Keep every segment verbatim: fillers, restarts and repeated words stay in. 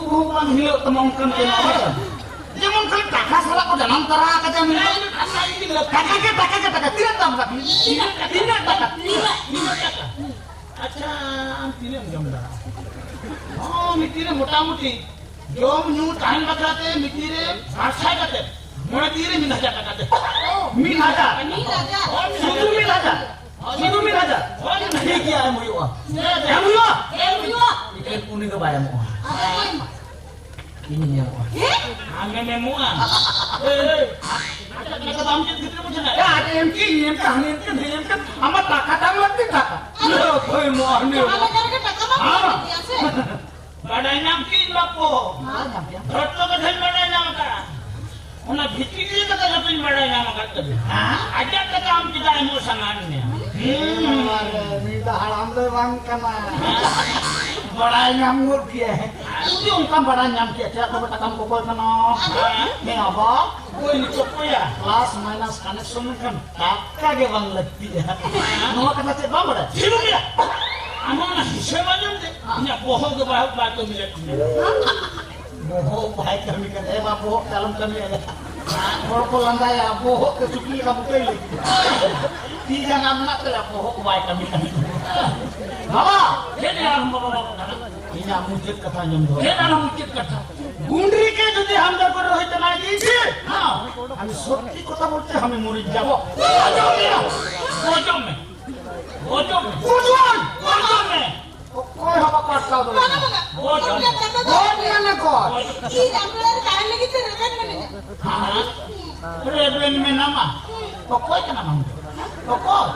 ᱵᱟᱝ ᱦᱤᱞᱟᱹᱜ ᱛᱟᱢᱟ ᱚᱱᱠᱟᱱ ᱠᱚ ᱧᱟᱢᱟ᱾ ᱡᱮᱢᱚᱱ ᱠᱷᱟᱹᱞᱤ ᱴᱟᱠᱟ ᱥᱟᱞᱟᱜ ᱠᱚ ᱡᱟᱱᱟᱢ ᱛᱚᱨᱟ ᱟᱠᱟᱫᱟ ᱢᱮᱱᱛᱮ᱾ ᱴᱟᱠᱟ ᱜᱮ, ᱴᱟᱠᱟ ᱜᱮ, ᱴᱟᱠᱟ᱾ ᱛᱤᱱᱟᱹᱜ ᱫᱟᱢ ᱠᱟᱱᱟ? ᱛᱤᱱᱟᱹᱜ ᱴᱟᱠᱟ? ᱛᱤᱱᱟᱹᱜ ᱴᱟᱠᱟ? ᱟᱪᱪᱷᱟ, ᱟᱢ ᱛᱤᱱᱟᱹᱜ ᱮᱢ ᱡᱚᱢ ᱫᱟᱲᱮᱭᱟᱜᱼᱟ? ᱦᱚᱸ, ᱢᱤᱫ ᱫᱤᱱ ᱨᱮ ᱢᱚᱴᱟᱢᱩᱴᱤ ᱡᱚᱢ ᱧᱩ ᱛᱟᱦᱮᱱ ᱵᱟᱠᱷᱨᱟ ᱛᱮ ᱢᱤᱫ ᱫᱤᱱ ᱨᱮ ᱵᱟᱨ ᱥᱟᱭ ᱠᱟᱛᱮ, ᱢᱚᱬᱮ ᱫᱤᱱ ᱨᱮ ᱢᱤᱫ ᱦᱟᱡᱟᱨ ᱴᱟᱠᱟ ᱠᱟᱛᱮ᱾ ᱢᱤᱫ ᱦᱟᱡᱟᱨ? ᱢᱤᱫ ᱦᱟᱡᱟᱨ᱾ ᱦᱚᱸ, ᱢᱤᱫ ᱦᱟᱡᱟᱨ᱾ ᱥᱩᱫᱷᱩ ᱢᱤᱫ ᱦᱟᱡᱟᱨ? ᱦᱚᱸ, ᱢᱤᱫ ᱦᱟᱡᱟᱨ᱾ ᱴᱷᱤᱠ ᱜᱮᱭᱟ, ᱮᱢ ᱦᱩᱭᱩᱜᱼᱟ᱾ ᱮᱢ ᱦᱩᱭᱩᱜᱼᱟ? ᱮᱠᱮᱱ ᱩᱱᱤ ᱫᱚ ᱵᱟᱭ ᱮᱢᱚᱜᱼᱟ᱾ ᱤᱧᱤᱧ ᱮᱢᱚᱜᱼᱟ᱾ ᱟᱢᱮᱢ ᱮᱢᱚᱜᱼᱟ? ᱮᱭ, ᱮᱭ, ᱟᱢ ᱪᱮᱫ ᱜᱤᱫᱽᱨᱟᱹ ᱵᱩᱡᱷᱟᱹᱣ ᱫᱟ? ᱭᱟ, ᱟᱨ ᱮᱢ ᱠᱤ, ᱮᱢ ᱠᱟᱹᱱᱟᱹᱧ, ᱮᱢ ᱠᱟᱹᱱᱟᱹᱧ, ᱮᱢ ᱠᱟᱹᱱᱟᱹᱧ᱾ ᱟᱢᱟᱜ ᱴᱟᱠᱟ ᱛᱟᱢ ᱞᱟᱹᱠᱛᱤ ᱴᱟᱠᱟ᱾ ᱤᱧ ᱫᱚ ᱚᱠᱚᱭ ᱮᱢᱚᱜᱼᱟ, ᱩᱱᱤ ᱮᱢᱚᱜᱼᱟ᱾ ᱴᱟᱠᱟ ᱨᱮᱜᱮ ᱴᱟᱠᱟ ᱢᱟ ᱦᱮᱸ᱾ ᱵᱟᱹᱱᱩᱜ ᱜᱮᱭᱟ ᱥᱮ᱾ ᱵᱟᱰᱟᱭ ᱧᱟᱢ ᱠᱤᱧ ᱵᱟᱯᱩ᱾ ᱦᱮᱸ, ᱧᱟᱢ ᱠᱮᱭᱟ᱾ ᱡᱷᱚᱛᱚ ᱠᱟᱛᱷᱟᱧ ᱵᱟᱰᱟᱭ ᱧᱟᱢ ᱟᱠᱟᱫᱼᱟ᱾ ᱚᱱᱟ ᱵᱷᱤᱛᱤᱨ ᱨᱮ ᱠᱟᱛᱷᱟ ᱡᱷᱚᱛᱚᱧ ᱵᱟᱰᱟᱭ ᱧᱟᱢ ᱟᱠᱟᱫ ᱛᱟᱵᱤᱱᱟ᱾ ᱦᱮᱸ? ᱟᱡᱟᱜ ᱴᱟᱠᱟ ᱟᱢ ᱪᱮᱫᱟᱜ ᱮᱢᱚᱜ ᱥᱟᱱᱟᱭᱮᱫ ᱢᱮᱭᱟ? ᱦᱩᱸ᱾ ᱟᱨ ᱱᱩᱭ ᱫᱚ ᱦᱟᱲᱟᱢ ᱫᱚᱭ ᱵᱟᱝ ᱠᱟᱱᱟ᱾ ᱵᱟᱲᱟᱭ ᱧᱟᱢ ᱜᱚᱫ ᱠᱮᱭᱟᱭ᱾ ᱡᱩᱫᱤ ᱚᱱᱠᱟᱢ ᱵᱟᱲᱟᱭ ᱧᱟᱢ ᱠᱮᱭᱟ, ᱪᱮᱫᱟᱜ ᱛᱚᱵᱮ ᱴᱟᱠᱟᱢ ᱠᱚᱠᱚᱭ ᱠᱟᱱᱟ? ᱦᱮᱸ ᱵᱟᱵᱟ᱾ ᱚᱠᱚᱭ ᱱᱤᱛᱚᱜ ᱚᱠᱚᱭᱟ? Plus minus connection ᱞᱮᱱᱠᱷᱟᱱ ᱴᱟᱠᱟ ᱜᱮ ᱵᱟᱝ ᱞᱟᱹᱠᱛᱤᱜᱼᱟ᱾ ᱱᱚᱣᱟ ᱠᱟᱛᱷᱟ ᱪᱮᱫ ᱵᱟᱢ ᱵᱟᱲᱟᱭᱟ? ᱪᱮᱫ ᱮᱢ ᱞᱟᱹᱭᱟ? ᱟᱢ ᱚᱱᱟ ᱦᱤᱥᱟᱹᱵ ᱟᱸᱡᱚᱢ ᱛᱮ ᱤᱧᱟᱹᱜ ᱵᱚᱦᱚᱜ ᱜᱮ ᱵᱟᱭ, ᱵᱟᱭ ᱠᱟᱹᱢᱤ ᱞᱮᱫ ᱛᱤᱧᱟᱹ᱾ ᱵᱚᱦᱚᱜ ᱵᱟᱭ ᱠᱟᱹᱢᱤ ᱠᱟᱱᱟ᱾ ᱮ ᱵᱟ, ᱵᱚᱦᱚᱜ ᱛᱮ ᱟᱞᱚᱢ ᱠᱟᱹᱢᱤᱭᱟ᱾ ᱦᱚᱲ ᱠᱚ ᱞᱟᱸᱫᱟᱭᱟ, ᱵᱚᱦᱚᱜ ᱛᱮ ᱪᱩᱯᱤ ᱞᱮᱠᱟ ᱵᱩᱴᱟᱹᱭ ᱞᱟᱹᱜᱤᱫ᱾ ᱛᱤ ᱡᱟᱸᱜᱟ ᱢᱮᱱᱟᱜ ᱛᱟᱭᱟ, ᱵᱚᱦᱚᱜ ᱵᱟᱭ ᱠᱟᱹᱢᱤ ᱠᱟᱱᱟ᱾ ᱵᱟᱵᱟ! ᱪᱮᱫ ᱮ ᱟᱨᱟᱢᱵᱚ ᱵᱟᱵᱟ ᱠᱟᱱᱟ? ᱤᱧᱟᱜ ᱢᱩᱪᱟᱹᱫ ᱠᱟᱛᱷᱟ ᱟᱸᱡᱚᱢ ᱫᱚᱦᱚᱭ ᱢᱮ᱾ ᱪᱮᱫ ᱟᱨᱟᱢ ᱢᱩᱪᱟᱹᱫ ᱠᱟᱛᱷᱟ? गुंडरी के যদি हम लोग को रोहित बनाए दीजिए, हाँ। हम सत्य কথা বলতে हमें मरी যাব। ᱜᱚᱡᱚᱜ ᱢᱮ! ᱜᱚᱡᱚᱜ ᱢᱮ! ᱜᱚᱡᱚᱜ ᱢᱮ! ᱜᱚᱡᱚᱜ ᱢᱮ! ᱚᱠᱚᱭ ᱦᱚᱸ ᱵᱟᱠᱚ ᱟᱴᱠᱟᱣ ᱫᱟᱲᱮᱭᱟᱜᱼᱟ᱾ ᱵᱟᱝᱟ, ᱵᱟᱝᱟ᱾ ᱜᱚᱡᱚᱜ ᱢᱮ! ᱜᱚᱡ ᱢᱮ ᱜᱚᱡ! ᱤᱧ ᱟᱯᱱᱟᱨ ᱛᱟᱦᱮᱱ ᱞᱟᱹᱜᱤᱫ ᱛᱮ ᱨᱮᱵᱮᱱ ᱢᱮᱱᱟᱹᱧᱟ᱾ ᱦᱮᱸ? ᱨᱮᱵᱮᱱ ᱢᱮᱱᱟᱢᱟ? ᱚᱠᱚᱭ ᱠᱟᱱᱟᱢ ᱟᱢ ᱫᱚ? ᱚᱠᱚᱭ?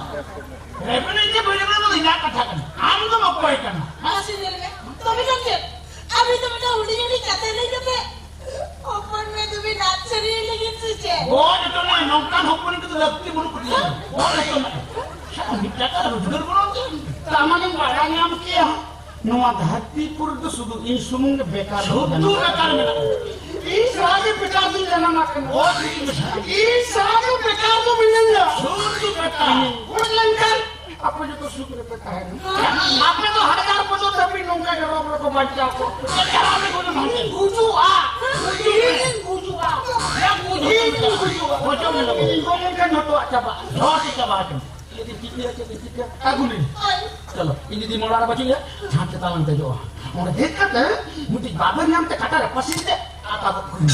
ᱨᱮᱵᱮᱱ ᱤᱧ ᱫᱚ ᱵᱟᱹᱧ ᱨᱮᱵᱮᱱ, ᱤᱧᱟᱜ ᱠᱟᱛᱷᱟ ᱠᱟᱱᱟ᱾ ᱟᱢ ᱫᱚᱢ ᱚᱠᱚᱭ ᱠᱟᱱᱟ? ᱢᱟᱥᱮ ᱧᱮᱞ ᱢᱮ᱾ ᱛᱚᱵᱮ ᱠᱷᱟᱱ ᱪᱮᱫ? ᱟᱵᱤᱱ ᱫᱚ ᱢᱤᱫᱴᱟᱝ ᱦᱩᱰᱤᱧ ᱦᱩᱰᱤᱧ ᱠᱟᱛᱷᱟ ᱞᱟᱹᱭ ᱠᱟᱛᱮ ᱦᱚᱯᱚᱱ ᱢᱮ ᱫᱚᱵᱤᱱ ᱟᱫ ᱥᱟᱹᱨᱤ ᱞᱟᱹᱜᱤᱫ ᱥᱮ ᱪᱮᱫ? ᱜᱚᱡ ᱦᱚᱪᱚ ᱢᱮ, ᱱᱚᱝᱠᱟᱱ ᱦᱚᱯᱚᱱ ᱠᱚᱫᱚ ᱞᱟᱹᱠᱛᱤ ᱵᱟᱹᱱᱩᱜ ᱠᱚ ᱛᱤᱧᱟ᱾ ᱜᱚᱡ ᱦᱚᱪᱚ ᱢᱮ᱾ ᱢᱤᱫ ᱴᱟᱠᱟ ᱨᱳᱡᱽᱜᱟᱨ ᱵᱟᱹᱱᱩᱜ ᱛᱤᱧᱟ᱾ ᱛᱟᱨ ᱢᱟᱱᱮᱢ ᱵᱟᱲᱟᱭ ᱧᱟᱢ ᱠᱮᱭᱟ, ᱱᱚᱣᱟ ᱫᱷᱟᱹᱨᱛᱤ ᱯᱩᱨᱤ ᱫᱚ ᱥᱩᱫᱷᱩ ᱤᱧ ᱥᱩᱢᱩᱝ ᱜᱮ ᱵᱮᱠᱟᱨ ᱫᱚ ᱥᱩᱫᱷᱩ ᱵᱟᱹᱱᱩᱜ᱾ ᱵᱮᱠᱟᱨ ᱢᱮᱱᱟᱜᱼᱟ᱾ ᱤᱧ ᱥᱟᱞᱟ ᱜᱮ ᱵᱮᱠᱟᱨ ᱫᱩᱧ ᱡᱟᱱᱟᱢ ᱟᱠᱟᱱᱟ᱾ ᱜᱚᱡ ᱦᱚᱪᱚ ᱢᱮ᱾ ᱤᱧ ᱥᱟᱞᱟ ᱜᱮ ᱵᱮᱠᱟᱨ ᱫᱚ ᱢᱤᱱᱟᱹᱧᱟ᱾ ᱥᱩᱫᱷᱩ ᱵᱮᱠᱟᱨ᱾ ᱜᱚᱡ ᱞᱮᱱᱠᱷᱟᱱ ᱟᱯᱮ ᱡᱚᱛᱚ ᱥᱩᱠ ᱨᱮᱯᱮ ᱛᱟᱦᱮᱱᱟ᱾ ᱟᱯᱮ ᱫᱚ ᱦᱟᱡᱟᱨ ᱵᱚᱪᱷᱚᱨ ᱫᱷᱟᱹᱵᱤᱡ ᱱᱚᱝᱠᱟ ᱜᱮ ᱨᱳᱜᱽ ᱨᱮᱠᱚ ᱵᱟᱧᱪᱟᱣ ᱠᱚ᱾ ᱪᱟᱵᱟᱜᱼᱟ, ᱡᱷᱚᱛᱚ ᱪᱟᱵᱟ ᱦᱚᱪᱚ᱾ ᱪᱮᱫ ᱤᱧ ᱪᱤᱠᱟᱹᱭᱟ, ᱪᱮᱫ ᱤᱧ ᱪᱤᱠᱟᱹᱭᱟ? ᱟᱹᱜᱩ ᱞᱤᱧ᱾ ᱦᱳᱭ᱾ ᱪᱚᱞᱚ, ᱤᱧ ᱡᱩᱫᱤ ᱢᱚᱲᱟ ᱨᱮ ᱵᱟᱹᱪᱩᱜ ᱮᱭᱟ, ᱪᱷᱟᱸᱫᱽ ᱪᱮᱛᱟᱱ ᱞᱟᱝ ᱫᱮᱡᱚᱜᱼᱟ᱾ ᱚᱸᱰᱮ ᱫᱮᱡ ᱠᱟᱛᱮ ᱢᱤᱫᱴᱤᱡ ᱵᱟᱵᱮᱨ ᱧᱟᱢ ᱛᱮ ᱠᱟᱴᱟ ᱨᱮ ᱯᱟᱹᱥᱤ ᱛᱮ ᱟᱛᱟ ᱜᱚᱫ ᱠᱟᱹᱧ᱾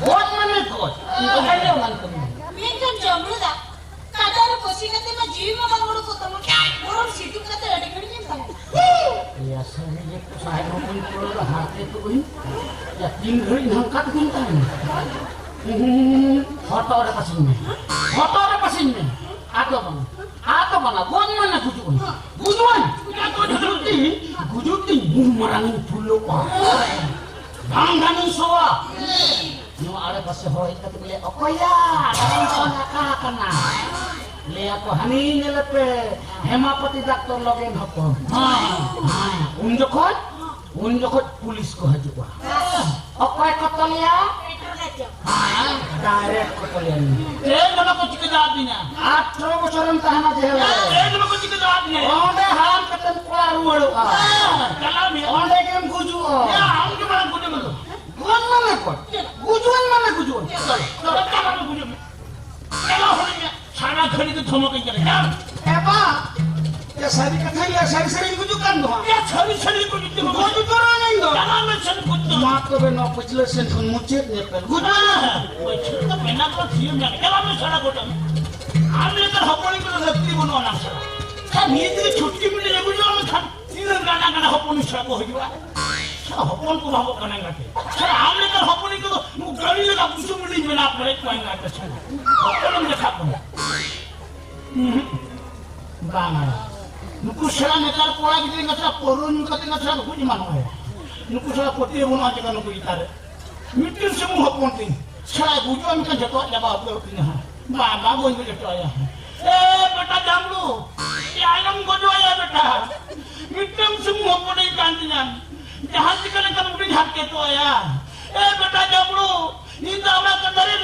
ᱜᱚᱡ ᱢᱟᱱᱮ ᱜᱚᱡ᱾ ᱤᱧ ᱫᱚ ᱵᱟᱹᱧ ᱞᱟᱹᱭᱟ ᱚᱱᱟ ᱠᱟᱹᱢᱤ᱾ ᱢᱮᱱᱠᱷᱟᱱ ᱡᱟᱢᱲᱩ ᱫᱟ, ᱠᱟᱴᱟ ᱨᱮ ᱯᱟᱹᱥᱤ ᱠᱟᱛᱮ ᱢᱟ ᱡᱤᱣᱤ ᱢᱟ ᱵᱟᱝ ᱚᱰᱚᱠᱚᱜ ᱛᱟᱢᱟ᱾ ᱵᱚᱨᱚᱝ ᱥᱤᱛᱩᱝ ᱠᱟᱛᱮ ᱟᱹᱰᱤ ᱜᱷᱟᱹᱲᱤᱡ ᱮᱢ ᱛᱟᱦᱮᱸᱱᱟ᱾ ᱮᱭᱟ, ᱥᱟᱹᱨᱤ ᱜᱮ, ᱥᱟᱦᱮᱵ ᱦᱚᱸ ᱵᱟᱹᱧ ᱯᱩᱨᱟᱹᱣ ᱫᱟ, ᱦᱟᱨᱠᱮᱛᱚᱜ ᱟᱹᱧ᱾ ᱭᱟ, ᱛᱤᱱ ᱜᱷᱟᱹᱲᱤᱡ ᱱᱚᱝᱠᱟ ᱛᱮᱜᱮᱧ ᱛᱟᱦᱮᱸᱱᱟ? ᱦᱩᱸ, ᱦᱚᱴᱚᱜ ᱨᱮ ᱯᱟᱹᱥᱤᱧ ᱢᱮ᱾ ᱦᱚᱴᱚᱜ ᱨᱮ ᱯᱟᱹᱥᱤᱧ ᱢᱮ᱾ ᱟᱫᱚ ᱵᱟᱝ, ᱟᱫᱚ ᱵᱟᱝ, ᱜᱚᱡ ᱢᱟᱱᱮ ᱜᱩᱡᱩᱜ ᱟᱹᱧ᱾ ᱜᱩᱡᱩᱜ ᱟᱹᱧ᱾ ᱜᱩᱡᱩᱜ ᱛᱤᱧ, ᱜᱩᱡᱩᱜ ᱛᱤᱧ, ᱢᱩᱸ ᱢᱟᱨᱟᱝ ᱤᱧ ᱯᱷᱩᱞᱟᱹᱜᱼᱟ᱾ ᱵᱟᱝ ᱜᱟᱱᱤᱧ ᱥᱚᱣᱟ᱾ ᱱᱚᱣᱟ ᱟᱲᱮ ᱯᱟᱥᱮ ᱦᱚᱲ ᱦᱮᱡ ᱠᱟᱛᱮ ᱠᱚ ᱞᱟᱹᱭᱟ, "ᱚᱠᱚᱭᱭᱟ? ᱟᱲᱮ ᱠᱷᱚᱱ ᱟᱠᱟ ᱟᱠᱟᱱᱟ?" ᱞᱟᱹᱭᱟ ᱠᱚ, "ᱦᱟᱹᱱᱤ ᱧᱮᱞᱮᱯᱮ, ᱦᱮᱢᱟᱯᱟᱛᱤ ᱰᱟᱠᱛᱚᱨ ᱞᱚᱜᱮᱱ ᱦᱚᱯᱚᱱ᱾ ᱦᱮᱸ, ᱦᱮᱸ, ᱩᱱ ᱡᱚᱠᱷᱚᱡ, ᱩᱱ ᱡᱚᱠᱷᱚᱡ ᱯᱩᱞᱤᱥ ᱠᱚ ᱦᱤᱡᱩᱜᱼᱟ᱾ ᱚᱠᱚᱭ ᱠᱚ ᱛᱚᱞᱮᱭᱟ? ᱦᱮᱸ, ᱰᱟᱭᱨᱮᱠᱴ ᱠᱚ ᱛᱚᱞᱮᱭᱟ᱾ ᱮ, ᱱᱚᱰᱮ ᱠᱚ ᱪᱤᱠᱟᱹ ᱫᱟᱲᱮᱭᱟᱫᱤᱧᱟ? ᱟᱴᱷᱨᱚ ᱵᱚᱪᱷᱚᱨᱮᱢ ᱛᱟᱦᱮᱱᱟ ᱡᱮᱞ ᱨᱮ᱾ ᱮ, ᱱᱚᱰᱮ ᱠᱚ ᱪᱤᱠᱟᱹ ᱫᱟᱲᱮᱭᱟᱫᱤᱧᱟ? ᱚᱸᱰᱮ ᱦᱟᱨᱟᱢ ᱠᱟᱛᱮᱢ ᱠᱚᱲᱟ ᱨᱩᱣᱟᱹᱲᱚᱜᱼᱟ᱾ ᱦᱮᱸ, ᱪᱟᱞᱟᱜ ᱢᱮ᱾ ᱚᱸᱰᱮ ᱜᱮᱢ ᱜᱩᱡᱩᱜᱼᱟ᱾ ᱮ, ᱟᱢ ᱜᱮ ᱢᱟᱲᱟᱝ ᱜᱩᱡᱩᱜ ᱢᱮ᱾ ᱜᱩᱡᱩᱜ ᱢᱟᱱᱮ ᱜᱩᱡᱩᱜ᱾ ᱜᱩᱡᱩᱜ ᱢᱟᱱᱮ ᱜᱩᱡᱩᱜ᱾ ᱪᱟᱞᱟᱜ ᱢᱮ, ᱜᱩᱡᱩᱜ ᱢᱮ᱾ ᱪᱟᱞᱟᱣ ᱦᱚᱲ ᱢᱮ᱾ ᱥᱟᱨᱟ ᱜᱷᱟᱹᱲᱤ ᱜᱮ ᱫᱷᱚᱢᱚᱠ ᱤᱧ ᱠᱟᱱᱟ᱾ ᱪᱟᱞᱟᱜ ᱢᱮ᱾ ᱮ ᱵᱟ, ᱮ ᱥᱟᱹᱨᱤ ᱠᱟᱛᱷᱟᱧ ᱞᱟᱹᱭᱟ, ᱥᱟᱹᱨᱤ ᱥᱟᱹᱨᱤᱧ ᱜᱩᱡᱩᱜ ᱠᱟᱱ ᱫᱚ ᱦᱟᱸᱜ᱾ ᱮ ᱥᱟᱹᱨᱤ ᱥᱟᱹᱨᱤ ᱜᱩᱡᱩᱜ ᱠᱟᱱ ᱫᱚ᱾ ᱜᱩᱡᱩᱜ ᱠᱟᱱ ᱫᱚ᱾ ᱪᱟᱞᱟᱜ ᱢᱮ, ᱥᱟᱹᱨᱤ ᱜᱩᱡᱩᱜ ᱠᱟᱱ ᱫᱚ᱾ ᱢᱟ ᱛᱚᱵᱮ ᱱᱚᱣᱟ ᱯᱟᱹᱪᱷᱞᱟᱹ ᱥᱮᱱ ᱠᱷᱚᱱ ᱢᱩᱪᱟᱹᱫ ᱧᱮᱯᱮᱞ᱾ ᱜᱩᱡᱩᱜ ᱠᱟᱱ ᱫᱚ᱾ ᱦᱮᱸ, ᱯᱟᱹᱪᱷᱞᱟᱹ ᱫᱚ ᱢᱮᱱᱟᱜ ᱠᱚ ᱛᱷᱤᱨ ᱢᱮᱱᱟᱜ᱾ ᱪᱟᱞᱟᱜ ᱢᱮ, ᱥᱟᱨᱟ ᱜᱚᱴᱟ ᱢᱮ᱾ ᱟᱢ ᱞᱮᱠᱟᱱ ᱦᱚᱯᱚᱱ ᱠᱚᱫᱚ ᱞᱟᱹᱠᱛᱤ ᱵᱟᱹᱱᱩᱜᱼᱟ ᱱᱟᱝ ᱥᱟᱨᱟ᱾ ᱠᱷᱟᱱ ᱱᱤᱭᱟᱹ ᱛᱮᱜᱮ ᱪᱷᱩᱴᱠᱤ ᱢᱤᱞᱤ ᱟᱹᱜᱩ ᱡᱚᱝ ᱢᱮ ᱠᱷᱟᱱ᱾ ᱛᱤᱱᱟᱹᱜ ᱜᱟᱱ ᱜᱟᱱ ᱦᱚᱯᱚᱱ ᱢᱤᱥᱨᱟ ᱠᱚ ᱦᱤᱡᱩᱜᱼᱟ᱾ ᱥᱮ ᱦᱚᱯᱚᱱ ᱠᱚ ᱵᱟᱵᱚᱜ ᱠᱟᱱᱟ ᱜᱟᱛᱮ᱾ ᱥᱮ ᱟᱢ ᱞᱮᱠᱟᱱ ᱦᱚᱯᱚᱱ ᱠᱚᱫᱚ ᱱᱩᱠᱩ ᱜᱟᱹᱰᱤ ᱞᱮᱠᱟ ᱵᱩᱥᱩᱵ ᱢᱤᱞᱤᱧ ᱵᱮᱱᱟᱣ ᱯᱮᱨᱮᱡ ᱠᱚᱣᱟ ᱜᱟᱛᱮ ᱥᱮ᱾ ᱦᱚᱯᱚᱱᱮᱢ ᱞᱮᱠᱷᱟ ᱠᱚᱣᱟ᱾ ᱩᱸᱦᱩᱸ᱾ ᱵᱟᱝᱟ᱾ ᱱᱩᱠᱩ ᱥᱮᱬᱟ ᱱᱮᱛᱟᱨ ᱠᱚᱲᱟ ᱜᱤᱫᱽᱨᱟᱹ ᱠᱟᱛᱷᱟ ᱯᱟᱹᱣᱨᱟᱹ ᱧᱩ ᱠᱟᱛᱮ ᱠᱟᱛᱷᱟ ᱠᱚ ᱜᱩᱡ ᱮᱢᱟᱱᱚᱜᱼᱟ᱾ ᱱᱩᱠᱩ ᱥᱮᱬᱟ ᱯᱟᱹᱛᱭᱟᱹᱣ ᱵᱟᱹᱱᱩᱜᱼᱟ ᱪᱮᱠᱟ ᱱᱩᱠᱩ ᱪᱮᱛᱟᱱ ᱨᱮ᱾ ᱢᱤᱫᱴᱮᱱ ᱥᱩᱢᱩᱝ ᱦᱚᱯᱚᱱ ᱛᱤᱧ᱾ ᱥᱮᱬᱟᱭ ᱜᱩᱡᱩᱜᱼᱟ ᱢᱮᱱᱠᱷᱟᱱ ᱡᱚᱛᱚᱣᱟᱜ ᱪᱟᱵᱟ ᱩᱛᱟᱹᱨᱚᱜ ᱛᱤᱧᱟ ᱦᱟᱸᱜ᱾ ᱵᱟᱝ, ᱵᱟᱝ, ᱵᱟᱹᱧ ᱜᱚᱡ ᱦᱚᱪᱚ ᱟᱭᱟ᱾ ᱮ ᱵᱮᱴᱟ ᱡᱟᱢᱲᱩ, ᱮ ᱟᱭᱱᱚᱢ ᱜᱚᱡᱚᱜ ᱟᱭᱟ ᱵᱮᱴᱟ᱾ ᱢᱤᱫᱴᱟᱝ ᱥᱩᱢᱩᱝ ᱦᱚᱯᱚᱱᱤᱧ ᱠᱟᱱ ᱛᱤᱧᱟ᱾ ᱡᱟᱦᱟᱸ ᱪᱤᱠᱟᱹ ᱞᱮᱱᱠᱷᱟᱱ ᱩᱱᱤᱧ ᱦᱟᱨᱠᱮᱛᱚᱜ ᱟᱭᱟ᱾ ᱮ ᱵᱮᱴᱟ ᱡᱟᱢᱲᱩ, ᱤᱧ ᱫᱚ ᱟᱢᱟᱜ ᱠᱟᱛᱷᱟ ᱨᱮ